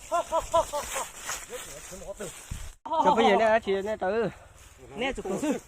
Cov phooj ywg, nej dab tsi nej tau? Neb tsum xwb.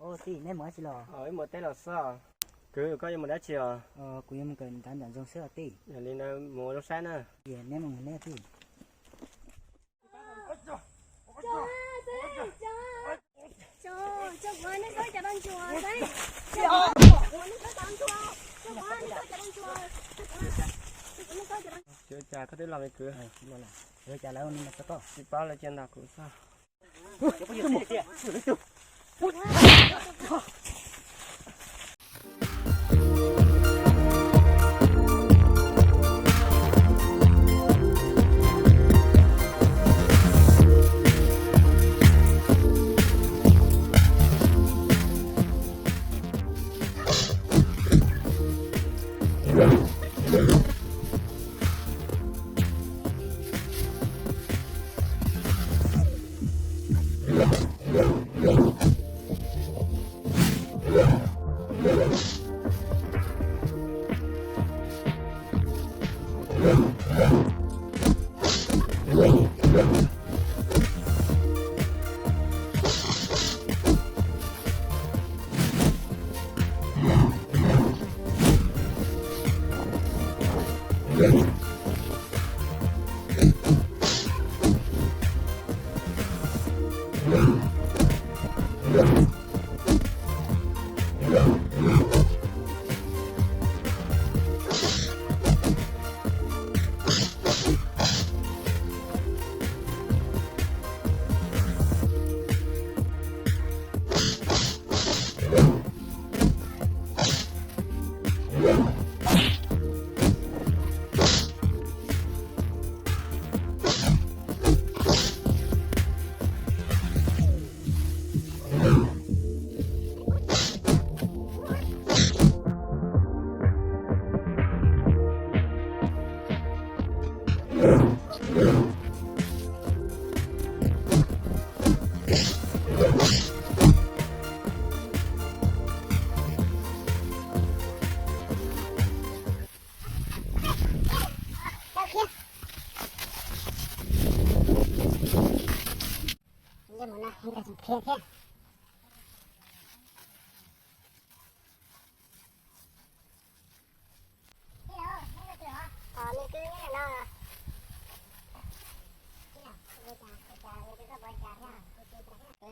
Ua tij, neb mus dab tsi los? Wb mus teb los xwb. Kwv, koj yuav mus dab tsi os? Kuv yuav mus kawm ntav nram nroog xwb os tij. Yog li ntawd mus ua zoo saib na. Neb mus neb tij. Ua cas koj twb los me kwv? Ua cas lawv ua li no rau koj? Tsis paub, lawv cia ntaus kuv xwb.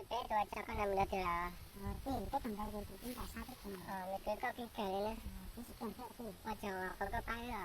Peb tuaj coj koj no mus dab twg lawm? Me kwv, koj keej kawg li na. Ua tsaug qhov koj pab wb os.